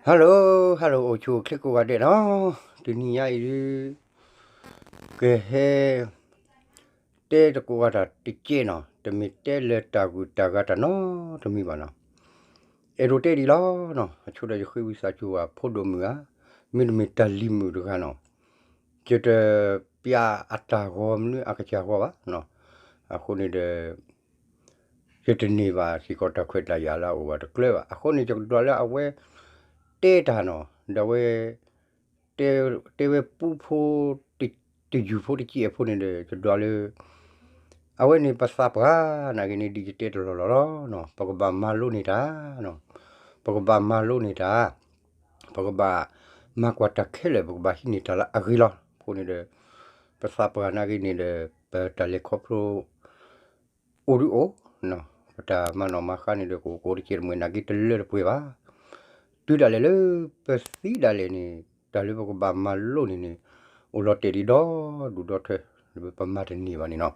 Hello hello အိၣ်ဆူၣ်အိၣ်ချ့ကိးဂၤဒဲးနီၤ, တနံၤညါအံၤဒုး ကဟဲ တဲတကိးဂၤတၢ်တကဲနီၤ, တမ့ၢ်တဲလၢတၢ်ဂုၤတၢ်ဂၤတၢ်နီတမံၤဘၣ်နီၤ, အဲၣ်ဒိးတဲဒ်လီၤနီၤ, အဆိကတၢၢ်ယဃ့ဝံသးစူၤဘၣ်ဖိဒိၣ်မုၣ်ဧါ, မ့တမ့ၢ်တၢ်လံၤမုၣ်တဂၤနီၤ, ယတပျးအတၢ်ဂီၤမနုၤအကစၢ်ဂီၤဘၣ်နီၤ, အဃိန့ၣ်ဒီး ယတန့ၢ်ဘၣ်စ့ၢ်ကီးတၢ်ခွဲးတၢ်ယာ်လၢအအိၣ်ဘၣ်တကျၢၤဘၣ်. အဃိန့ၣ် ယကဒွးလၢအဝဲ တဲတၢ်နီၤ, ဒီးအဝဲ တဲ တဲဝဲပူဖိ တ တယုၢ်ဖိတကဲးဖိန့ၣ်ဒီး ယဒွးလၢ အဝဲန့ၣ် ပသးပှၢ်နာ်က့န့ၣ် ဒ်ယတဲတလီၢ်လီၢ်လီၤနီၤ, ပကဘၣ်မၤလိန့ၢ်တၢ်နီၤ, ပကဘၣ်မၤလိန့ၢ်တၢ်, ပကဘၣ်မၤကွၢ်တၢ်ခဲလၢာ် ပကဘၣ်ဟံးန့ၢ်တၢ်လၢအဂ့ၤလီၤ. အဃိန့ၣ်ဒီး ပသးပှၢ်နာ်က့န့ၣ်ဒီး ပတၢ်လဲၤခီဖျိ အိၣ်ဒုးအိၣ်, ပတၢ်မၤနီၣ်မၤဃါန့ၣ်ဒီး ကအိၣ်ကအိၣ်တကဲးတမှဲၤနာ်က့ တလၢတပှဲၤဘၣ်. တုၤဒၣ်လဲာ်လၢပသံဒၣ်လဲာ်န့ၣ် တၢ်လၢပကဘၣ်မၤလိန့ၣ်န့ၣ် အိၣ်လီၤတဲာ်ဒံးဒီဒူၣ်ဒီထၢ ပမၤတန့ၢ်ဘၣ်န့ၣ်နီၤ.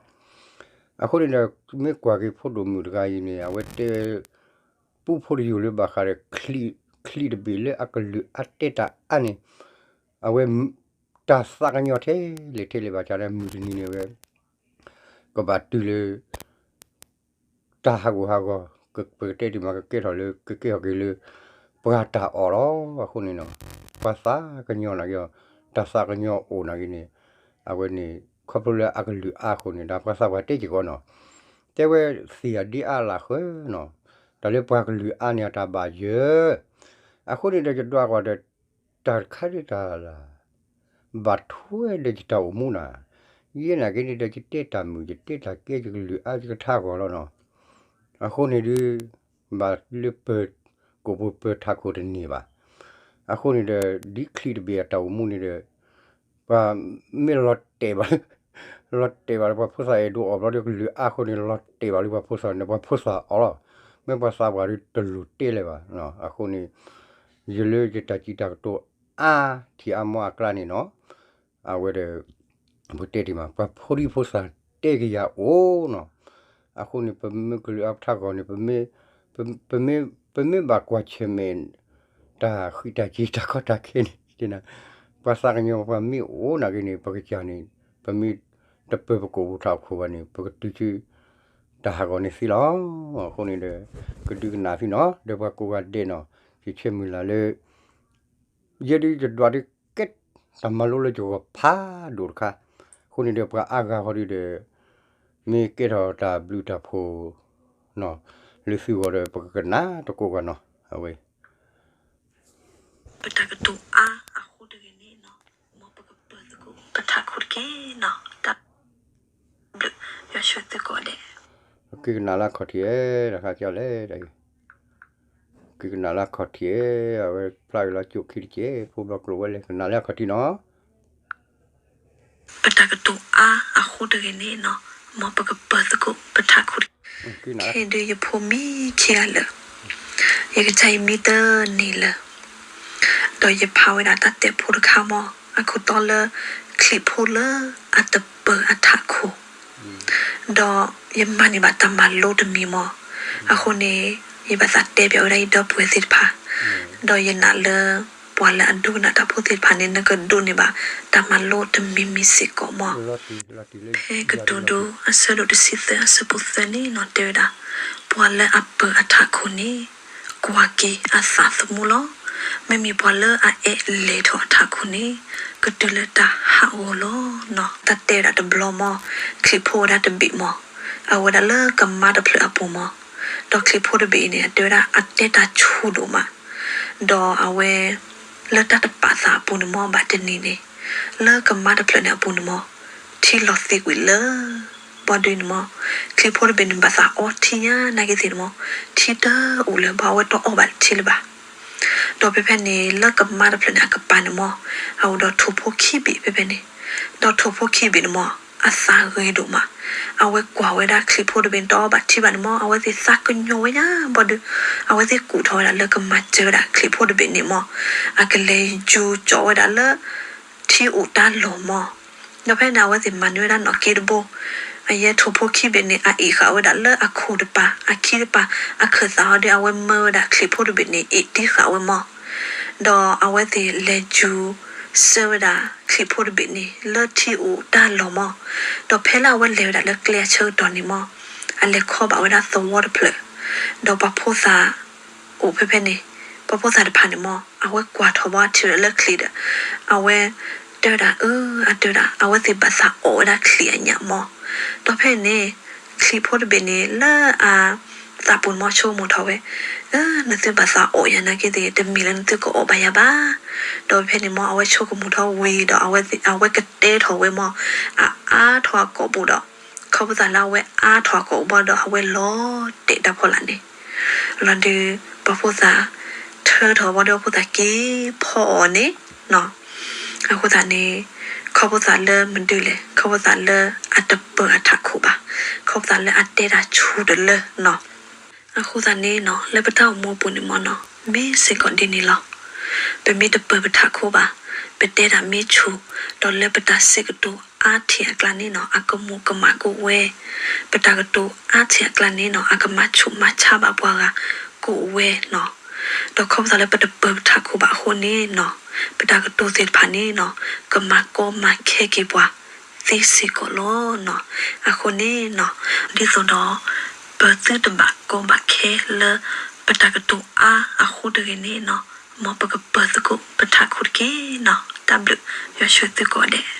အဃိန့ၣ်ဒီး မ့ၢ်ကွၢ်က့ၤဖိဒိၣ်မုၣ်တဂၤအံၤန့ၣ် အဝဲတဲ ပူဖိတယုၢ်လၢဘၣ်ဃးဒီး ချံးတဘ့ၣ်လၢအကလုၢ်အါတဲတၢ်အါန့ၣ် အဝဲ တၢ်သးကညီၤထဲလဲၣ်ထဲလဲၣ်ဘၣ်ဆၣ်လၢမုၢ်တနံၤန့ၣ်ဝဲ ကဘၣ်တုၤလၢ တၢ်ဟးဂူာ်ဟးဂီၤ ပကတဲတ့ၢ်မး ကကဲထီၣ်လၢ ကကဲထီၣ်က့ၤလၢ ပှၤတၢ်အီၣ်လီၤ. အဃိန့ၣ်နီၤ ပှၤသးကညီၤနာ်က့ တၢ်သးကညီၤအိၣ်နာ်က့န့ၣ် အဝဲန့ၣ် ခီဖျိလၢအကလုၢ်အါအဃိန့ၣ် ဒီးပှၤသးပှၢ်တဲစ့ၢ်ကီးနီၤ တဲဝဲသ့ၣ်အဒ့အါလၢဃၢနီၤ တၢ်လၢပှၤကလုၢ်အါန့ၣ်အတၢ်ဘၣ်ယၢၤ အဃိန့ၣ်ဒီးယဒွးကွၢ်ဒီး တၢ်တခါဒ်တၢ်လၢ ဘၣ်ထွဲဒီးယတၢ်အိၣ်မူနၤ ယဲနာ်က့န့ၣ်ဒီး ယတဲတၢ်မုာ် ယတဲတၢ်ကဲ ယကလုၢ်အါ ယကထးဂီၤလီၤနီၤ အဃိန့ၣ်ဒုး ဘၣ်လၢပ ကိာ်ပူၤပၢၤထးခိၣ်တန့ၢ်ဘၣ်. အဃိန့ၣ်ဒီး ဒ်ချံးတဘ့ၣ်အတၢ်အိၣ်မူန့ၣ်ဒီး ပှၤမ့ၢ်လီၤတဲာ်ဘၣ်လၢ လီၤတဲာ်ဘၣ်လၢပှၤဖိသၣ်အဲၣ်ဒိးအီၣ်ဘျီဒီးကလုၢ်အါအဃိန့ၣ် လီၤတဲာ်ဘၣ်လၢပှၤဖိသၣ်န့ၣ် ပှၤဖိသၣ်အီၣ်လီၤ. မ့ၢ်ပှၤသးပှၢ်ဒုးတလိၣ်တဲလၢၤဘၣ်. အဃိန့ၣ် ယလၢယတၢ်စံးတၢ်ကတိၤအါထံၣ်အါမီအကျါန့ၣ်နီၤ အဝဲဒီး ပတဲတ့ၢ်မး ပှၤဖိဒံဖိသၣ်တဲကယၤအိၣ်နီၤ အဃိန့ၣ် ပမ့ၢ်ကလုၢ်အါပထးဂီၤန့ၣ် ပမ့ၢ် ပမ့ၢ်ဘၣ်ကွၢ်ဆၢၣ်မဲာ် တၢ်ဃံးတၢ်စ့ၤတၢ်ကီတၢ်ခဲန့ၣ် ပှၤသးကညီၤပှၤမ့ၢ်အိၣ်နာ်က့န့ၣ် ပကစၢ်န့ၣ် ပမ့ၢ်တပၢၤပကိာ်ပူၤထးခိၣ်ဘၣ်န့ၣ် ပကတုၤဆူ တၢ်ဟးဂီၤန့ၣ်သ့လီၤ. အဃိန့ၣ်ဒီး ကဒုးကနၣ်သုနီၤ ဒီးပှၤကိးဂၤဒဲးနီၤ ယဆၢမုၢ်လၢ်လၢ ယဲဒုးယဒွးဒုးကဲ တၢ်မၤလိလၢယဂီၢ်ဖးဒိၣ်တခါ, အဃိန့ၣ်ဒီးပှၤအါဂၤဃီဒုးဒီး မ့ၢ်ကဲထီၣ်တၢ်ဘျုးတၢ်ဖှိၣ် လၢသုဂီၢ်ဒီး ပကကနၣ်တကိးဂၤနီၤ အဝဲ ပတၢ်ကတိၤအါအဃိတဂ့ၤန့ၣ်နီၤ, မ်ပကပၢၤသကိးပထးခိၣ်တက့ၢ်နီၤ, တၢ်ဘျုး ယွၤဆိၣ်သုကိးဂၤဒဲး, က့ၤကနၣ်လၢအခီၣ်ထံးဧါ, တခါကလဲၣ်, က့ၤကနၣ်လၢအခီၣ်ထံးဧါ, အဝဲဖျါက့ၤလီၤကၠိၣ်ခံတက့ၢ်, ဖိဘျီကျိၤဝဲလဲၣ် ကနၣ်လၢအခီၣ်ထံးနီၤ. ပတၢ်ကတိၤအါအဃိတဂ့ၤန့ၣ်နီၤ, မ်ပကပၢၤသကိးပထးခိၣ်တက့ၢ်. ခဲဒုးယဖိမံခံဂၤလၢာ်, ယကစၢ်ယမံတန့ၢ်လၢာ်, ဒီးယဖးဝဲဒၣ်တၢ်တဲဖိတခါမး, အခိၣ်တီလၢ ချံးဖိလၢအတပၢၤအထးခိၣ်, ဒီးယမၤန့ၢ်ဘၣ်တၢ်မၤလိတမံၤမး, အဃိန့ၣ် ယဘၣ်သးတဲဘၣ်ဝဲဒၣ်ယဒီပုၢ်ဝဲၢ်သ့ၣ်တဖၣ်, ဒီးယနာ်လၢ ပှၤလၢအဒိကနၣ်တၢ်ဖိသ့ၣ်တဖၣ်န့ၣ် နကဒိးန့ၢ်ဘၣ်တၢ်မၤလိတမံၤမံၤစ့ၢ်ကီးမး. ဖဲကတိၤဒိ အဆၢဒိၣ်တဆံသၢ အဆၢဖိသၢန့ၣ်နီၤ တဲဝဲဒၣ်, ပှၤလၢအပၢၤအထးခိၣ်န့ၣ် ကွၢ်က့ၤအသးသမူလီၤ. မ့မ့ၢ်ပှၤလၢအအဲၣ်လဲၤထီၣ်အထးခိၣ်န့ၣ် ကတုၤလၢတၢ်ဟးဂီၤလီၤ. တၢ်တဲဝဲဒၣ်တဘျီမး, ချံးဖိဝဲဒၣ်တဘ့ၣ်မး, အဝဲဒၣ်လၢကမါတဖျၢၣ်အပူၤမး, ဒီးချံးဖိတဘ့ၣ်အံၤန့ၣ် အတဲဝဲဒၣ်အတဲတၢ်ဆူၣ်ဒိၣ်မး, ဒီးအဝဲ လၢတၢ်တပာ်သးအပူၤန့ၣ်မး ဘၣ်တနံၤန့ၣ်, လၢကမါတဖျၢၣ်န့ၣ်အပူၤန့ၣ်မး, ထံလီၤသံးကွံာ်လၢ ဘၣ်ဒုးန့ၣ်မး, ချံးဖိတဘ့ၣ်န့ၣ် ဘၣ်သးအီထံညါနာ်က့သ့ၣ်န့ၣ်မး, ထံတအိၣ်လၢၤဘၣ် အဝဲတအီၣ်ဘၣ်ထံလၢၤဘၣ်. ဒီးဖဲဖဲန့ၣ် လၢကမါတဖျၢၣ်န့ၣ် အကပၤန့ၣ်မး, အအိၣ်ဒီးထိၣ်ဖိခံဘ့ၣ်ဖဲဖဲန့ၣ်, ဒီးထိၣ်ဖိခံဘ့ၣ်န့ၣ်မး, အသးဂ့ၤဒိၣ်မး, အဝဲကွၢ်ဝဲဒၣ်ချံးဖိတဘ့ၣ်န့ၣ် တအီၣ်ဘၣ်ထံဘၣ်န့ၣ်မး, အဝဲသ့ၣ်သးကညီၤဝဲညါ ဘၣ်ဒုး, အဝဲသ့ၣ်ကူၣ်ထီၣ်ဝဲဒၣ်လၢကမၤစၢၤဝဲဒၣ်ချံးဖိတဘ့ၣ်န့ၣ်မး, အကလဲၤယူၤကၠီဝဲဒၣ်လၢ ထံအိၣ်တၢ်လီၢ်မး. ဒီးဖဲန့ၣ် အဝဲသ့ၣ်မၤန့ၢ်ဝဲဒၣ်နီၣ်က့တဘိ, အယဲထိၣ်ဖိခံဘ့ၣ်န့ၣ် အအ့ၣ်ဃာ်ဝဲဒၣ်လၢအခိၣ်တပၤ, အခံတပၤ, အခၢၣ်သးဟီဒုး အဝဲမၢဝဲဒၣ်ချံးဖိတဘ့ၣ်န့ၣ် အ့ၣ်တံၢ်ဃာ်ဝဲမး. ဒီးအဝဲသ့ၣ်လဲၤယူၤဆှၢဝဲဒၣ်ချံးဖိတဘ့ၣ်န့ၣ် လၢထံအိၣ်တၢ်လီၢ်မး, ဒီးဖဲလၢအဝဲလဲၤဝဲဒၣ်လၢကျဲအဆၢကတီၢ်န့ၣ်မး, အလဲၤခီဘၣ်ဝဲဒၣ်သဝီတဖျၢၣ်, ဒီးပှၤဖိသၣ်အိၣ်ဖဲဖဲန့ၣ်, ပှၤဖိသၣ်တဖၣ်န့ၣ်မး အဝဲကွၢ်ထီၣ်ဘၣ်ထံၣ်ဝဲဒၣ်လၢချံးဒီး အဝဲတဲဝဲဒၣ်, အၢ အတဲဝဲဒၣ် အဝဲသ့ၣ်ဘၣ်သးအီၣ်ဝဲဒၣ်ချံးအညၣ်မး, ဒီးဖဲန့ၣ် ချံးဖိတဘ့ၣ်န့ၣ် လၢအသးပူၤန့ၣ်မး ဆိကမိၣ်ထီၣ်ဝဲ, အၢ နသုဘၣ်သးအီၣ်ယၤနာ်က့သ့ၣ် တမ့ၢ်လၢနသုကအီၣ်ဘၣ်ယၤဘၣ်. ဒီးဖဲန့ၣ်မး အဝဲဆိကမိၣ်ထီၣ်ဝံၤဒီး အဝဲကတဲထီၣ်ဝဲမး, အအါထီၣ်အကိာ်ပူၤဒီး, ခီဖျိသးလၢအဝဲအါထီၣ်အကိာ်ပူၤဘၣ်ဒီး အဝဲလီၤတဲာ်တၢ်ဖီလာ်န့ၣ် လီၤဒုး ပှၤဖိသၣ်ထၢထီၣ်ဝံၤဒီး ပှၤဖိသၣ်က့ၤဖီအီၤန့ၣ်နီၤ. အဃိသတးန့ၣ် ခီဖျိသးလၢမနုၤလဲၣ်, ခီဖျိသးလၢအတပၢၤအထးခိၣ်ဘၣ်, ခီဖျိသးလၢအတဲတၢ်ဆူၣ်တလၢနီၤ. အဃိသတးန့ၣ်နီၤ လၢပတၢ်အိၣ်မူအပူၤန့ၣ်မ့ၢ်နီၤ မ့ၢ်စ့ၢ်ကီးဒ်န့ၣ်လီၤ. ပမ့ၢ်တပၢၤပထးခိၣ်ဘၣ်, ပတဲတၢ်မ့ၢ်ဆူၣ်, ဒီးလၢပတၢ်စံးကတိၤအါထီၣ်အကျါန့ၣ်နီၤ အကမူၤကမၣ်ကအိၣ်ဝဲ, ပတၢ်ကတိၤအါထီၣ်အကျါန့ၣ်နီၤ အကမၤဆူၣ်မၤဆါဘၣ်ပှၤဂၤကအိၣ်ဝဲနီၤ. ဒီးခီဖျိသးလၢပတပၢၤပထးခိၣ်ဘၣ်အဃိန့ၣ်နီၤ ပတၢ်ကတိၤသ့ၣ်တဖၣ်န့ၣ်နီၤ ကမၤကီမၤခဲက့ၤပှၤသ့စ့ၢ်ကီးလီၤနီၤ. အဃိန့ၣ်နီၤ ဒ်သိးဒီး ပသုတဘၣ်ကီဘၣ်ခဲလၢပတၢ်ကတိၤအါအဃိတဂ့ၤန့ၣ်နီၤ မ်ပကပၢၤသကိးပထးခိၣ်တက့ၢ်နီၤ. တၢ်ဘျုး ယွၤဆိၣ်ဂ့ၤသုကိးဂၤဒဲး.